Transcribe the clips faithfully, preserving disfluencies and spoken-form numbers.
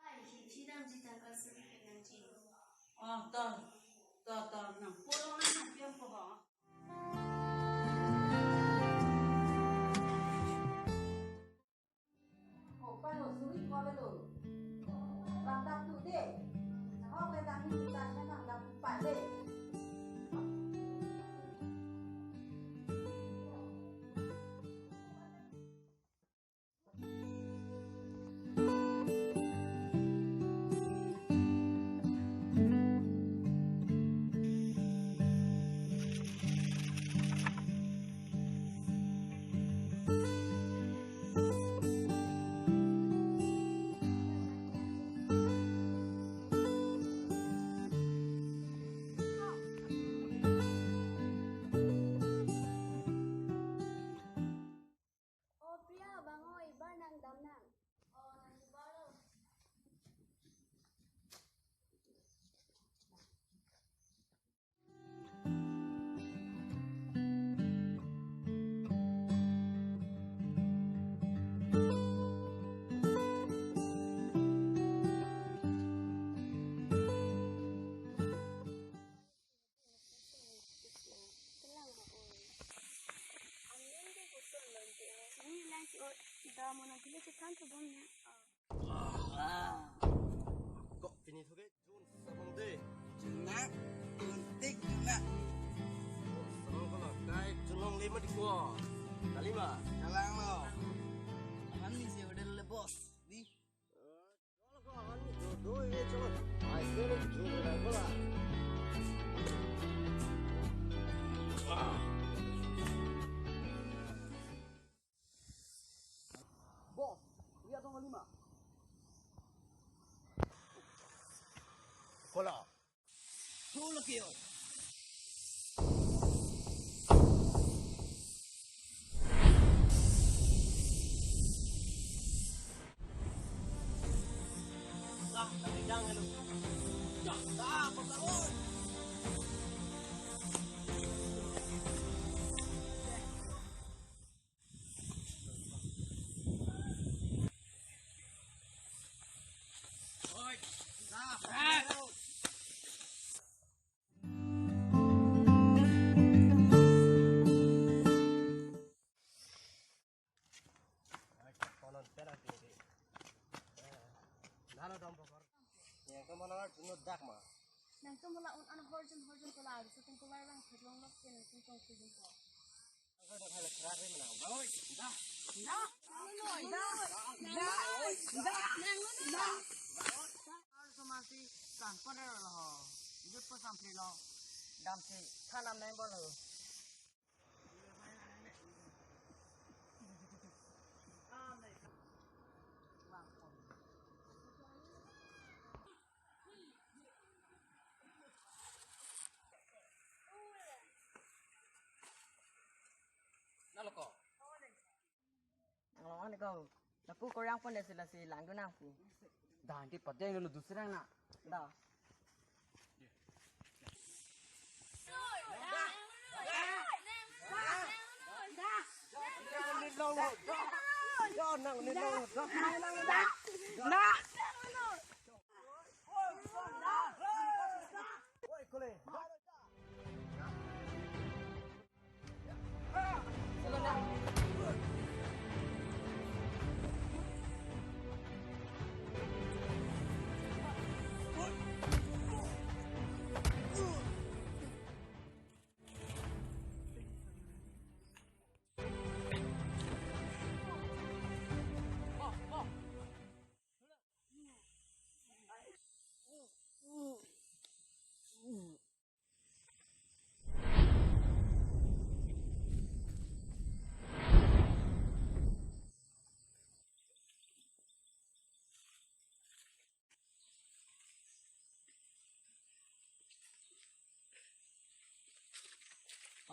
Ai, hi, hi damji ta kalsi kenangji. Ah, ta, ta, ta, nang pulo nang nang piang ko ha. Oh, palo suri ko belo. Bang tak tu de. Hok le tang ni ta sa bang tak pa de. O Priya, bang oi, bar nang dam nang. O, nang bar lo. Kok pini thoke jun samang de. Junak, tuntik junak. Samang kalau kai junong lima di kuo. Kalima. Kalang lo. Kami si udah lebos. Di. Chalo ko, ani do, do, ye chalo. Ai, sero, jun, bola. Boss, lihat dong lima. Kola. Solo kyo. Ah, nang idang lo. Dah, dah, pagawon. Nalo dam pokor. Yang ke mana juno dak ma. Nangtum hala un an horjun horjun kola, sutung kola lang thek long lok ke nangtum tong thek po. Ang ka dak hala kra re mana. Oi, dah. Dah. Dah. Dah. Dah. Dah. Ar somasi kan pada lo ho. Jut po sampli lo. Dam si thanam nang bol ho. Nalo ko. Nang long ani ko. Lapu koryang pon desi lasi langdun nangpu. Dah, nanti pateng dulu dusrang na. Dah.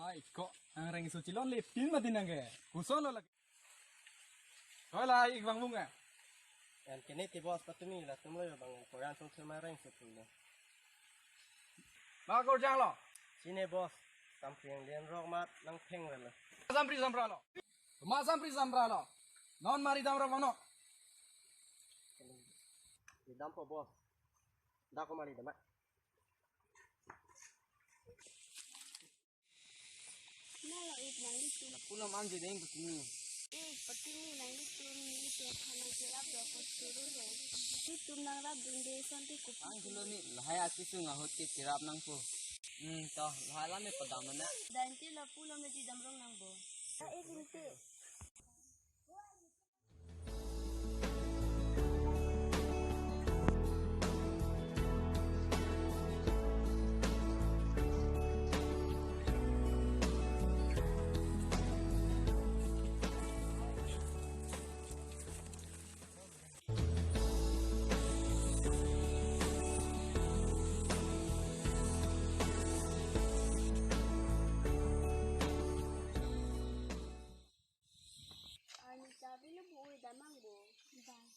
Ai ko, ang reng so chilon le pin mati nang ke. Kuson lo lagi. Hola, ik bang bunga. Yan kene ti boss, patumi latum lo yo bang koran song thema reng so thum lo. Ma korjang lo. Sine boss, sampri yang den rok mat nang theng lo. Sampri sampra lo. Ma sampri sampra lo. Non mari dam rok mano. Di dam po boss. Da ko mari dam. Nalo ik nanglitum. Pulo man je deng patumi. Eh, patumi nanglitum, nanglitum aphan nang cherap do ko turu lo. Nelitum nang rap dunde santi kupi. Ang kilo ni lahai akisung ahut ke cherap nangpo. Hmm, to, lahai lam me padam na. Dain ti lapu lo me di dam rong nang bo. Ta ik inti. Ani chabi lo bu ui damang bo. Bang.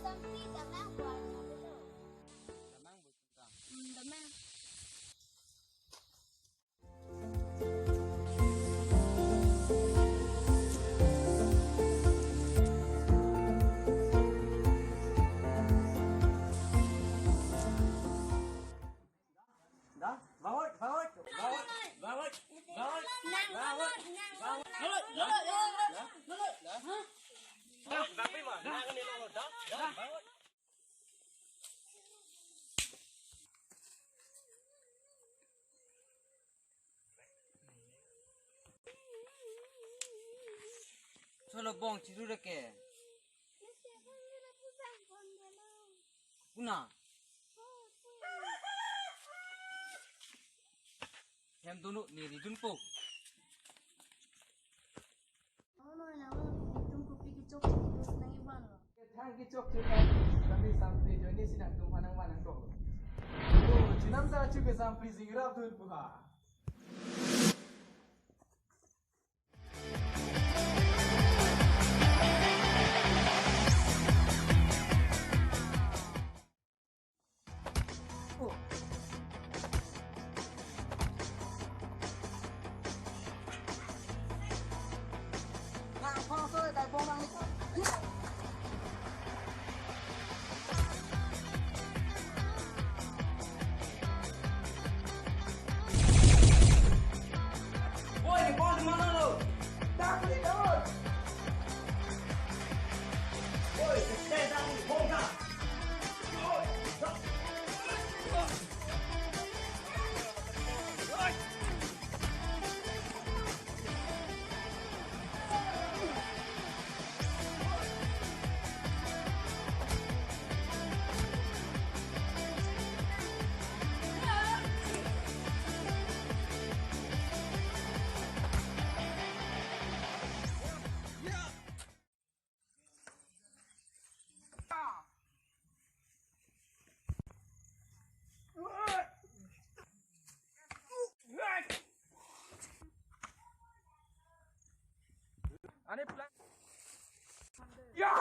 Sampi damang bo ani chabi lo. Damang bo tungkang. Hmm, damang. Da, bawat, bawat, bawat, bawat, bawat, bawat, bawat, bawat, bawat, bawat, bawat. Cholo bong chiru reke. Kuna. Hem dunu ni ridun po. Ano na, tum kopi kechok kechok nang iban lo. Thang kechok kechok kami sampri join ni sinang tum hanang wanang tok. Oh, chinam sa chuke sampri singrap dun puha. Ani plan. Ya!